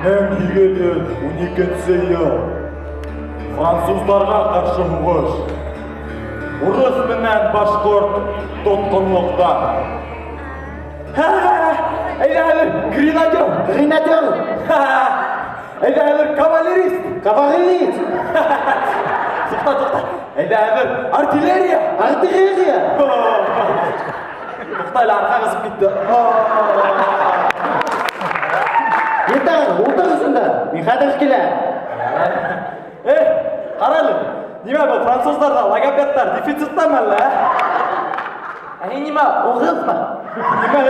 1812 ел. Французларға ҡаршы һуғыш. Урыҫ менән башҡорт тотҡонлоҡта. Әйҙә хәҙер гренадер. Гренадер. Әйҙә хәҙер кавалерист. Кавалерист. Туҡта, туҡта. Әйҙә хәҙер артиллерия. Артиллерия. Туҡта әле, арҡа ҡысып китте. Етәр, ултыр шунда. Мин хәҙер киләм. Эй, ҡара әле. Нимә был француздарҙа логопедтар дефициттамы әллә? Ә һин нимә, урыҫмы? Нимә?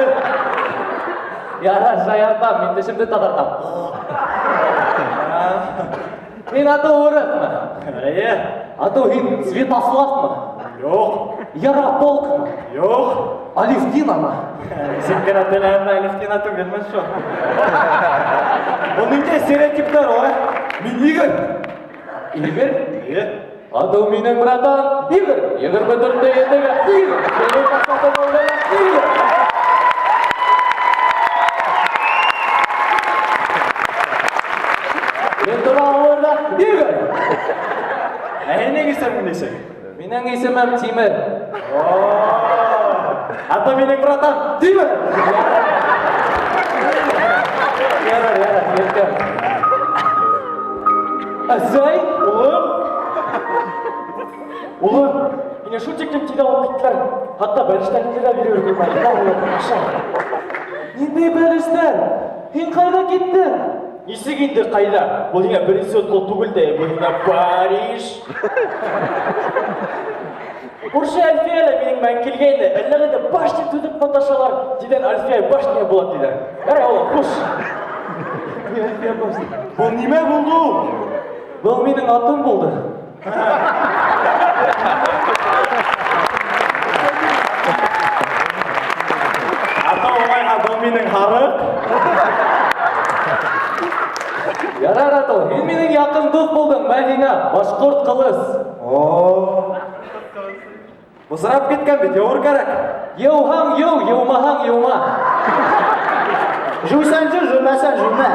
Ярар, шаяртам, мин тешемде таҙартам. Мин аты урыҫмы? Эйе. Аты һин Святославмы? Юҡ. Ярополкмы? Юҡ. Алевтинамы? Нисек кенә теләһәм дә Алевтина түгелмен шул. Был ниндәй стереотиптар ул, ә? Мин Игорь. Игорь? Эйе. Аты минең братан Игорь. 24-тә етегә Игорь. Минең маҡсатым Игорь. Мин торам урында Игорь. Ә һинең исемең нисек? Минең исемем Тимер. Аты минең братан Тимер. Ярар, ярар, иркә. Әсәй, Улым. Улым, мине шул тиклем тиҙ алып киттеләр. Хатта бәлештәреңде лә биреп өлгөрмәнем. На, улым, аша. Ниндәй бәлештәр? Һин ҡайҙа киттең? Нисек инде ҡайҙа? Был һиңә беренсе юлы түгел дә, был һиңә Париж. Күрше Әлфиә лә минең менән килгәйне. Әллә ҡайҙа башня төҙөп маташалар. Тиҙҙән Әлфиә башня була тиҙәр. Ярай, улым, хуш. Әлфиә башня. Был нимә булды ул? Был минең атым булды. Аты оңайға был минең һарыҡ. Ярар, Атыл, һин минең яҡын дуҫ булдың, мә һиңә башҡорт ҡылыс. О. Бысрап киткән бит, йыуыр кәрәк. Йыуһаң йыу, йыумаһаң йыума. Жуйһаң жыу, жумаһаң жума.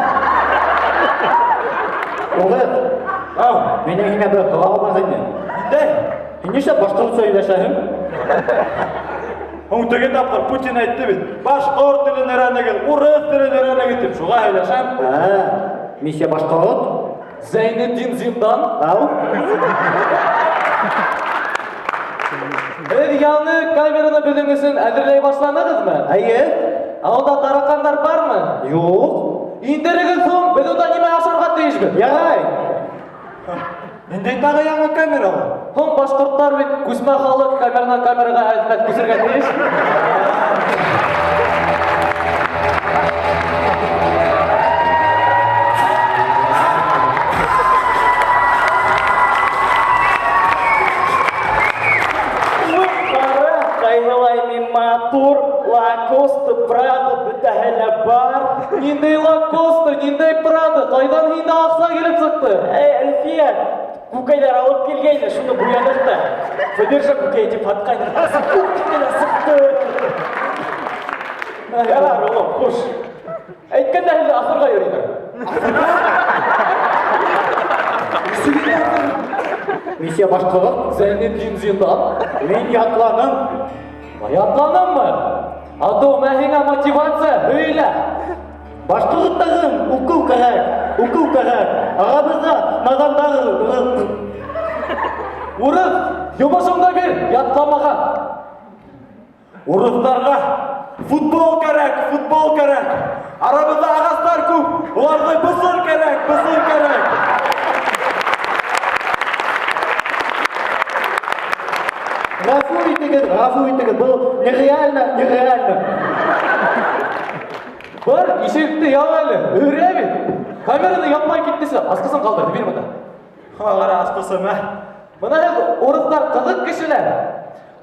Урыҫ, Ау, минең һиңә бер һорау бар ине. ниндәй? Һин нишләп башҡортса һөйләшәһең? Һуң теге тапҡыр Путин әйтте бит, башҡорт телен өйрәнегеҙ, урыҫ телен өйрәнегеҙ тип, шуға һөйләшәм. Ә, миссия башҡорт? Зәйнетдин Зиндан. Ау. Һеҙ яңы камераны беҙҙең өсөн әҙерләй башланығыҙмы? Эйе. Ә унда тараҡандар бармы? Юҡ. Индерегеҙ һуң, беҙ унда нимә ашарға тейешбеҙ? Ярай. Ниндәй тағы яңы камера ул? Һуң башҡорттар бит күсмә халыҡ, камеранан камераға әҙмәт күсергә тейеш. Ҡара, ҡайһылай мин матур, Лакоста, Прада, бөтәһе лә бар. Ниндәй Лакоста, ниндәй Прада, ҡайҙан һиндә аҡса килеп сыҡты? Эй, Әлфиә, күкәйҙәр алып килгәйне, шуны буяныҡ та. Федерша күкәй тип һатҡайны. Күп кенә сыҡты. Ярар, улым, хуш. Әйткәндә һеҙҙе аҫырға йөрөйҙәр. Миссия башҡорт? Зәйнетдин Зиндан. Мин ятланым. Ятланыңмы? Атыу, мә һиңә мотивация, һөйлә. Башҡорттарым уҡыу кәрәк, уҡыу кәрәк. Арабыҙҙа наҙандар урыҫ. Урыҫ, йомошоңдо бир, ятламаған. Урыҫтарға футбол кәрәк, футбол кәрәк. Арабыҙҙа ағастар күп, уларҙы бысыр кәрәк, бысыр кәрәк. Ғәфү итегеҙ, ғәфү итегеҙ, был нереально, нереально. Бар, ишекте яп әле, өрә бит. Камераны япмай киттесе, асҡысын ҡалдырҙы, бир бында. Ҡара асҡысым, ә? Бына һеҙ урыҫтар ҡыҙыҡ кешеләр.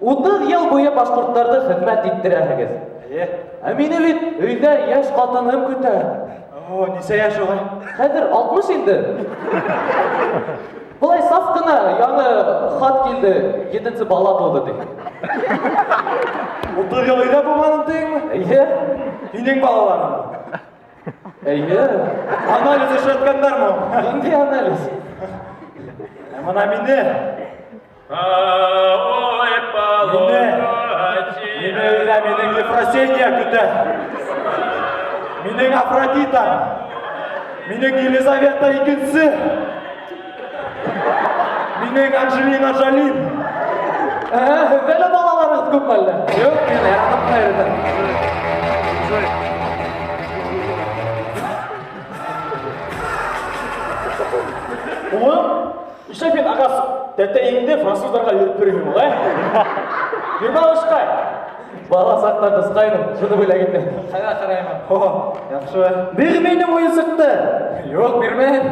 30 йыл буйы башҡорттарҙы хеҙмәт иттерәһегеҙ. Эйе. Ә мине бит өйҙә йәш ҡатыным көтә. О, нисә йәш уға? Хәҙер 60 инде. Былай саф ҡына яңы хат килде, 7-нсе бала тыуҙы ти. 30 йыл өйҙә булманым тиеңме? Эйе. Һинең балаларыңмы? Эйе. Анализ эшләткәндәрме? Ниндәй анализ? Ә мына мине. Мине. Мине өйҙә минең Ефросинья көтә. Минең Афродита. Минең Елизавета икенсе. Минең Анджелина Джоли. Һеҙҙә лә балаларығыҙ күпме әллә? Юҡ, мин яратып ҡына йөрөтәм. Улым, нишләп һин ағас тәтәйеңде француздарға йөрөп йөрөйһөң ул, ә? Йөрөмә алышҡай. Бала саҡта ҡысҡайным, шуны бүләк итте. Ҡайҙа ҡараймын? О, яҡшы. Бир минең уйынсыҡты. Юҡ, бирмәйем.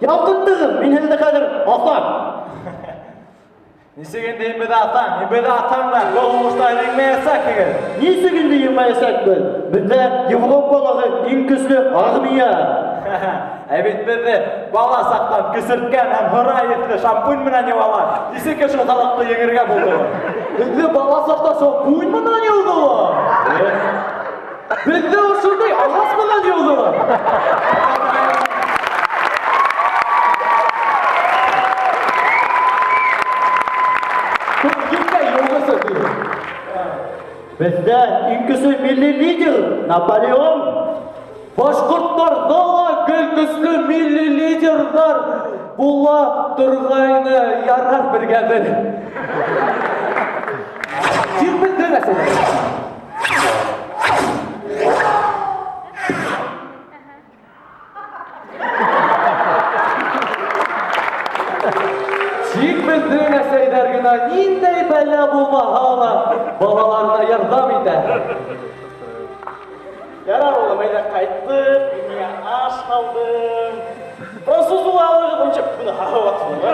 Ялҡыттығыҙ, мин һеҙҙе хәҙер аҫам. Нисек инде һин беҙҙе аҫаң? Һин беҙҙе аҫһаң да, был һуғышта еңмәйәсәкһегеҙ. Нисек инде еңмәйәсәкбеҙ? Беҙҙә Европалағы иң көслө армия. Ә бит беҙҙе бала саҡтан көсөрткән һәм һыра еҫле шампунь менән йыуалар. Нисек ошо халыҡты еңергә булды? Беҙҙе бала саҡта шампунь менән йыуҙылар. Беҙҙе ошондай ағас менән йыуҙылар. Беҙҙә иң көслө милли лидер Наполеон. Башҡорттарҙа ла гел көслө милли лидерҙар була торғайны, ярар бергә бер. Тик беҙҙең әсәләр. Тик беҙҙең әсәйҙәр генә ниндәй бәлә булмаһа ла балаларына ярҙам итә. Ярар, улым, әйҙә ҡайттыҡ, мин һиңә аш һалдым. Француз була алығыҙ, ничек быны һағып атһың, ә?